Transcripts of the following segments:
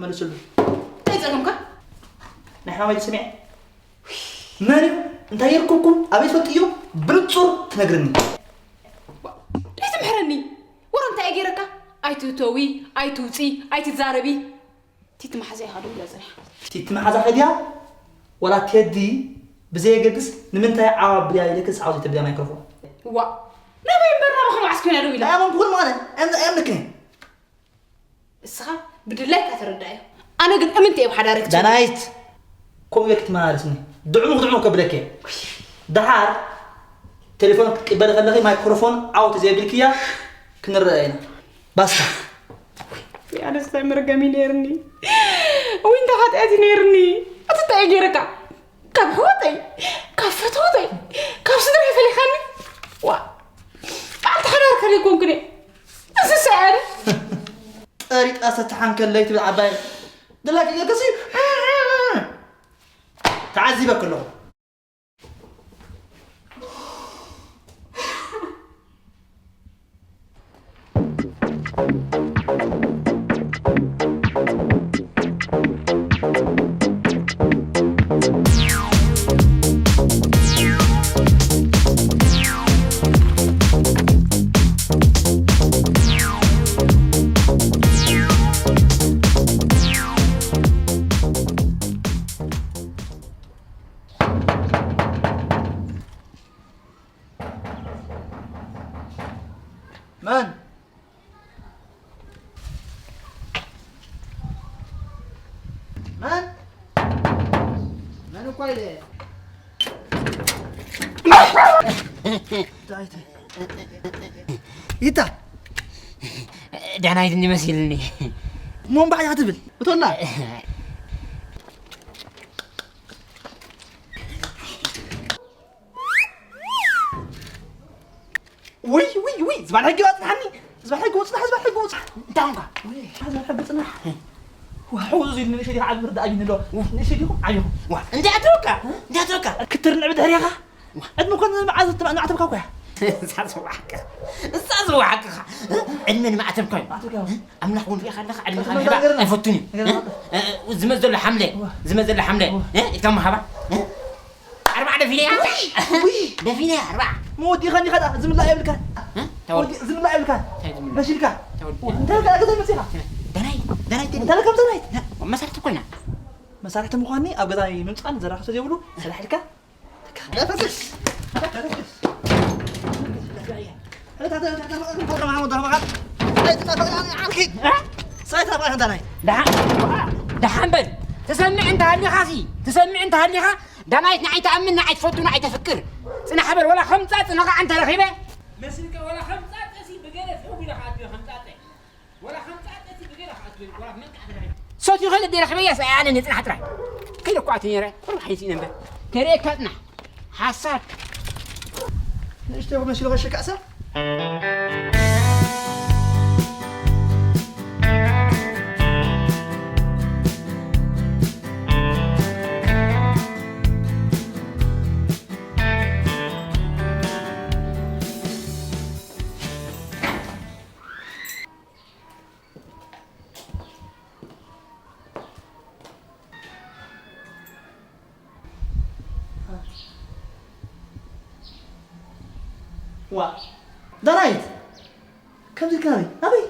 መልስሉ። እንታይ ጸገምካ? ናይ ሕማመይ ስሚዐ። መን እዩ? እንታይ የርኩብኩም? ኣበይ ትፈልጥዮ? ብንጹር ትነግርኒ። እንታይ ትምሕረኒ? ወረ እንታይ እየ ገይረካ? ኣይትእተዊ፣ ኣይትውጺ፣ ኣይትዛረቢ። ቲቲ መሓዛ ኢኻ ደው ኢላ ጸኒሓ። ቲቲ መሓዛ ከድያ? ወላ ቴዲ ብዘየገድስ ንምንታይ ዓዋ ብልያ ኢለ ክስዓው ዘይተብልያ ማይክሮፎን? ዋ፣ ናበይ እምበር ናባኻ መዓስ ኮይና ደው ኢላ? ኣያመንኩን ማለት ኣያምልክን። እስኻ ብድላይካ ተረዳእዮ። ኣነ ግን እምንቲ እየ ብሓዳረይ ክትብል። ዳናይት፣ ከምኡ ኢለ ክትመላለስኒ። ድዕሙ ክድዕሙ ከብለኪ እየ። ደሓር ቴሌፎን ክትቅበሊ ከለኺ ማይክሮፎን ዓው ተዘይኣቢልክያ ክንረኣ ኢና። ባስታ። ኣነስ እንታይ መርገም እዩ ነይርኒ? ወይ እንታይ ሓጢኣት እዩ ነይርኒ? ኣቲ እንታይ እዩ ገይረካ? ካብ ኣሕዋተይ፣ ካብ ፈተውተይ፣ ካብ ስድራይ ፈሊኻኒ? ዋ፣ በዓልቲ ሓዳር ከ ዘይኮንኩን እየ። እንስሳ እየ ኣነ። ጠሪጣ ሰተሓን ከለይ ትብል ዓባይ። ድላክ ኢለክሲ ተዓዚበ ከለኹ። መን? መን? መን እኳ ኢለ? ዳይተ። ይታ። ዳናይት እንዲመስልኒ። እሞ እምባሕ እያ ትብል። እቶና። ውይ፣ ውይ፣ ውይ፣ ዝባን ሕጊ በጽናሕኒ። ዝባን ሕጊ በጽናሕ፣ ዝባን ሕጊ በጽናሕ። እንታይ ኾንካ? ውይ፣ ዝባን ሕጊ ጽናሕ። ዋ፣ ሕውዝ ኢሉ ንእሽተይ ዲኻ ዓቢ ምርዳእ ኣቢኒ ኣሎ። ንእሽተይ ዲኹም ዓቢኹም። ዋ፣ እንታይ ኣትረካ? እንታይ ኣትረካ? ክትርንዕ ብድሕሪኻ? ዋ። ዕድመ ኮን መዓዝ ትማ-፣ ንማዕተብካ እኮ እያ። እሳ ዝዋሓቅኻ። እሳ ዝዋሓቅኻ። ዕድመ ንማዕተብካ እዩ። ማዕተብካ እዩ። ኣምላኽ እውን ሪኢኻ ኣለኻ፣ ዕድመኻ ንማዕተብካ ምሕባእ ነገር ኣይፈቱን እዩ። ነገር እ? እ፣ ዝመት ዘሎ ሓምለ። ዋ። ዝመት ዘሎ ሓምለ። ዋ። እ? ኢድካ መሃባ? እ? ኣርባዕ ደፊነያ። ውይ፣ ውይ። ደፊነያ ኣርባዕ። መወዲእኻኒ ኸዳ ዝምላእ የብልካን። እ? ተወዲ-፣ ዝምላእ የብልካን። እንታይ ዝምላእ? በሲልካ። ተወዲ-፣ እንታይ ገዛ መጺኻ? ደናይ፣ ደናይ፣ ደናይ። እንታይ ከም ደናይ? መሳርሕቲ ኮይና። መሳርሕቲ ምዃንኒ ኣብ ገዛ ምምጻን ዘራኽቶ ዘይብሉ ስራሕ ኢልካ። ተካ-፣ ተፈስስ። ተፈስስ። ደሓን በል። ትሰምዕ እንተሃሊኻሲ፣ ትሰምዕ እንተሃሊኻ፣ ዳናይት ንዓይ ትኣምን፣ ንዓይ ትፈቱ፣ ንዓይ ተፍቅር። ጽናሕ በል፣ ወላ ከም ጻጽ ነቓዕ እንተ ረኺበ። መስልካ ወላ ከም ጻጸሲ ብገለ ተዊላ ከኣ ከም ጻጸ። ወላ ከም ጻጸሲ ብገለ ከኣ ወላ ከም ጻጸ። ሰትዩ ከለ ደረኽበያ ሰኣያለ ንጽናሕ ጥራይ። ከይደ እኳ እቲ ነይረ፣ ወላ ሓይሲ ነበር። ከርእየካ ጽናሕ። ሓሳድ። ንእሽተይ መሲሉ ከሽካዕ ሰብ። ዋ፣ ዳናይት፣ ከምዚ ኢልካ ናበይ? ናበይ?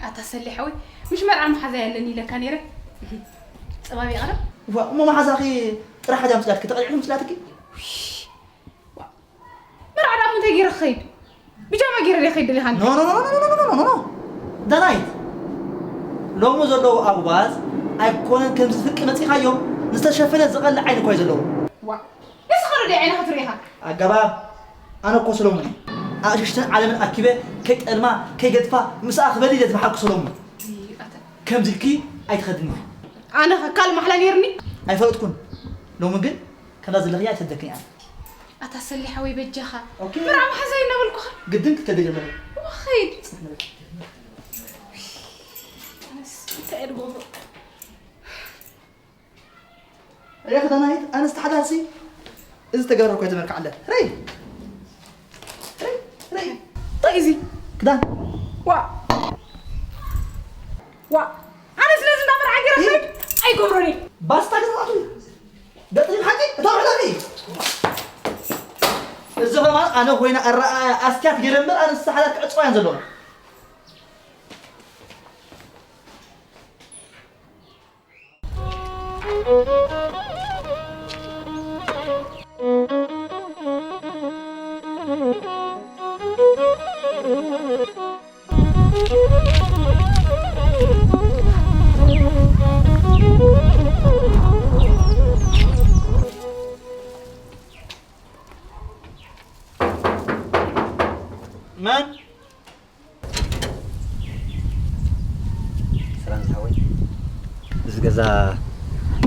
ኣታ ሰሌ ሓወይ፣ ምሽ መርዓ መሓዛ ያለኒ ኢለካ ነይረ። ጸባብ ይቐረብ። ዋ፣ እሞ መሓዛኺ ጥራሕ ሓጃ ምስላትኪ ተቐሊዕኪ ምስላትኪ? ዋ፣ መርዓ ደኣ እንታይ ገይረ ክኸይድ? ቢጃማ ገይረ ድየ ክኸይድ ደሊኻኒ? ኖ፣ ኖ፣ ኖ። ዳናይት፣ ሎሚ ዘለዉ ኣጉባዝ ኣይኮነን ከምዚ ፍርቂ መጺኻዮም፣ ዝተሸፈነ ዝቐልዕ ዓይኒ እኮ እዩ ዘለዎም። ዋ፣ ንስኻ ዶ ደይ ዓይንኻ ትርኢ ኢኻ? ኣገባብ፣ ኣነ እኮ ሰሎሞን እየ። ኣቕሽሽተን ዓለምን ኣኪበ ከይጠልማ፣ ከይገድፋ፣ ምስኣ ክበሊ እየ ዝመሓልኩ ሰሎሞን። እይ፣ ኣታ። ከምዚ ኢልኪ ኣይትኸድኒ። ኣነ ኸ ካልእ ማሕላ ነይርኒ? ኣይፈለጥኩን። ሎሚ ግን ከምዛ ዘለኽያ ኣይትሰደክን እያ። ኣታ ሰሊ ሓወይ በጃኻ። ኦኬ። መርዓ መሓዛይ እናበልኩኻ። ግድን ክትከዲ ጀመረ። ወኸይድ። ኣነስ እንታይ እየ ዝገብሮ? ሪኢኺ ዳናይት፣ ኣነስ ተሓዳሲ እዚ ተጋሩ እኮ ተመርካዕለ። ረይ! ረይ! ረይ! እንታይ እዚ? ክዳን። ዋ! ዋ! ኣነ ስለዚ እንዳ መርዓ ገይረ ባስታ ገዛእቱ። ገጥሪ ሓቂ እታ ውዕላሚ። እዚ ኸማን ኣነ ኮይነ ኣረኣያ ኣስትያት ገይረ እምበር ኣነ ንስሓታት ክዕፅዋ እየን ዘለዋ። መን? ሰላም ዝሓወይ፣ እዚ ገዛ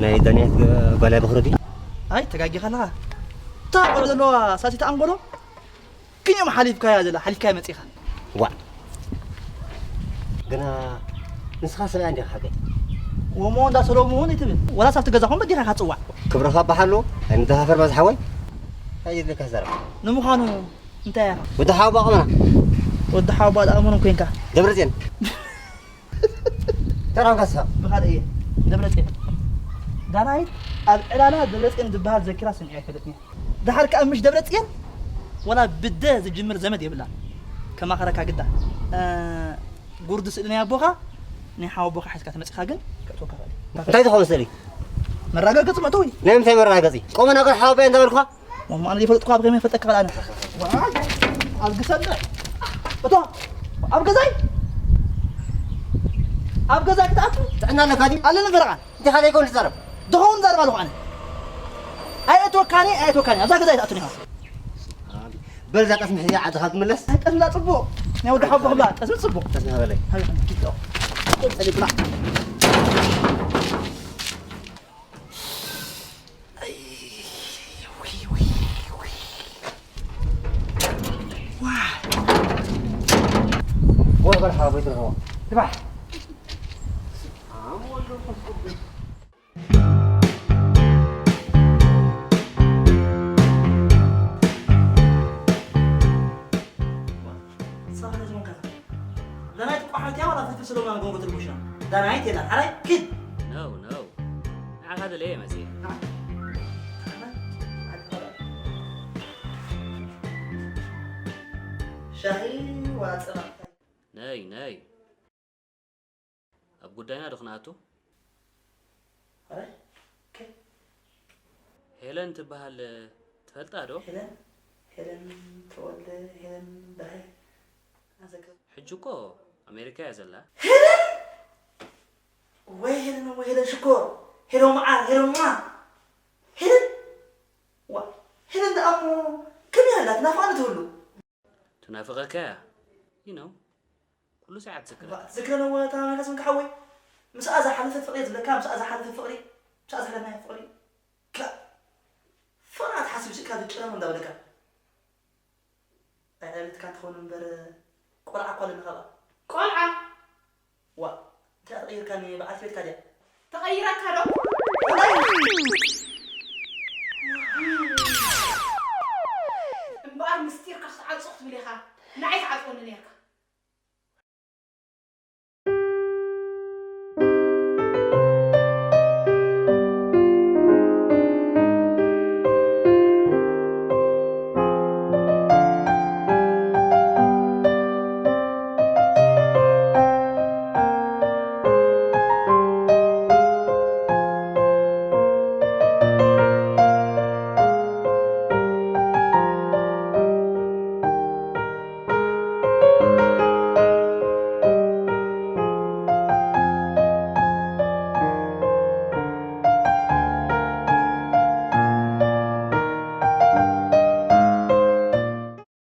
ናይ ዳንያት ገ-፣ ጓል ኣይ በኽሪ ድዩ? ኣይ፣ ተጋጊኻ ኣለኻ። እታ ቆልዑ ዘለዋ ሳልሲት ኣንጎሎ ክንዮም ሓሊፍካያ ዘላ፣ ሓሊፍካያ መጺኻ። ዋእ። ግና ንስኻ ሰብኣያ እንዲኻ ሓቀይ። ወሞ እንዳ ሰሎሙ እውን ኣይትብል። ወላስ ኣብቲ ገዛኹም በዲኻ ኢኻ ትጽዋዕ። ክብርኻ በሓሉ፣ ኣይንደፋፈር ባዝ ሓወይ። እንታይ የድልየካ ዘረባ? ንምዃኑ እንታይ ኢኻ? ወዲ ሓወቦ ኣቕመና። ወዲ ሓወቦ ኣቕመና ኮይንካ። ደብረጽዮን። ተራንካሳ። ብኻልእ እየ። ደብረጽዮን። ዳናይት ኣብ ዕላላ ደብረጽዮን ዝበሃል ዘኪራ ሰሚዐ ኣይፈልጥን እየ። ደሓር ከኣ ምሽ ደብረጽዮን ወላ ብደ ዝጅምር ዘመድ የብላን። ከማኽረካ ግዳ። እ፣ ጉርዲ ስእሊ ናይ ኣቦኻ፣ ናይ ሓወቦኻ ሒዝካ ተመጺኻ ግን ከእትወካ ኽእል። እንታይ ዝኾነ ስእሊ? መረጋገጺ መእተዊ። ናይ ምንታይ መረጋገጺ? ቆመ ነገር ሓወቦ እንተበልኳ? ማማ፣ ኣነ ዘይፈልጥኩ ኣብ ከመይ ፈልጠካ ኣነ? ዋይ፣ ኣብ ግሰለ። እቶ፣ ኣብ ገዛይ? ኣብ ገዛይ ክትኣቱ? ጥዕና ኣለካ ድዩ? ኣለኒ ፈረቓ። እንታይ ካልእ ይከውን ትዛረብ? ድኸውን ዛረብ ኣለኹ ኣነ። ኣይእትወካኒ፣ ኣይእትወካኒ። ኣብዛ ገዛ ኣይትኣቱን ኢኻ። በል እዛ ጠስሚ ሕዚ ዓድኻ ትምለስ። ኣይ፣ ጠስሚ ዳ ጽቡቕ። ናይ ወዲ ሓቦ ክብላ፣ ጠስሚ ጽቡቕ። ጠስሚ ሃበለይ። ሃበለይ፣ ኪድ ዶ። ጸሊእ ብላ። ኣይ፣ ውይ፣ ውይ፣ ውይ። ዋ። ወይ በል ሓቦይ ትረኸቦ። ትባሕ። ዳናይት ቋሕ ኢልካያ ዋላ ፍልፍል ሰሎሙን ኣብ ጎንጎ ትርቡሽና? ዳናይት የላን። ሓራይ ኪድ። No, no። ንዓኻ ደለየ መጽየ። ሻሂ ዋላ ጽባ? ነይ፣ ነይ። ኣብ ጉዳይና ዶ ክንኣቱ? ኣረ፣ ከ- ሄለን ትበሃል ትፈልጣ ዶ? ሄለን? ሄለን ተወልደ፣ ሄለን በርሀ። ኣዘክር። ሕጂ እኮ ኣሜሪካ እያ ዘላ። ሄለን? ወይ ሄለን፣ ወይ ሄለን ሽኮር፣ ሄሎ መዓር፣ ሄሎ ማ። ሄለን? ዋ፣ ሄለን ደኣ እሞ ከመይ ኣላ? ትናፍቐኒ ትህሉ። ትናፍቐካ እያ። You know፣ ኩሉ ሰዓት ትዝክረካ። ዋ፣ ትዝክረኒ እዋ፣ እታ ናይካ ስምካ ሓወይ። ምስኣ ዝሓለፈ ፍቕሪ ዝብለካ፣ ምስኣ ዝሓለፈ ፍቕሪ፣ ምስኣ ዘሕለፍናዮ ፍቕሪ። ከ-፣ ፍቕሪ ኣትሓስብ ስኢልካ ዝጨነኑ እንዳበለካ። ኣይ፣ ኣይ፣ ልትካ ትኸውን እምበር፣ ቆልዓ እኮ ኣለኒ ካብኣ። ቆልዓ? ዋ፣ እንታይ ተቐይርካኒ በዓልቲ ቤትካ ድያ? ተቐይራካ ዶ?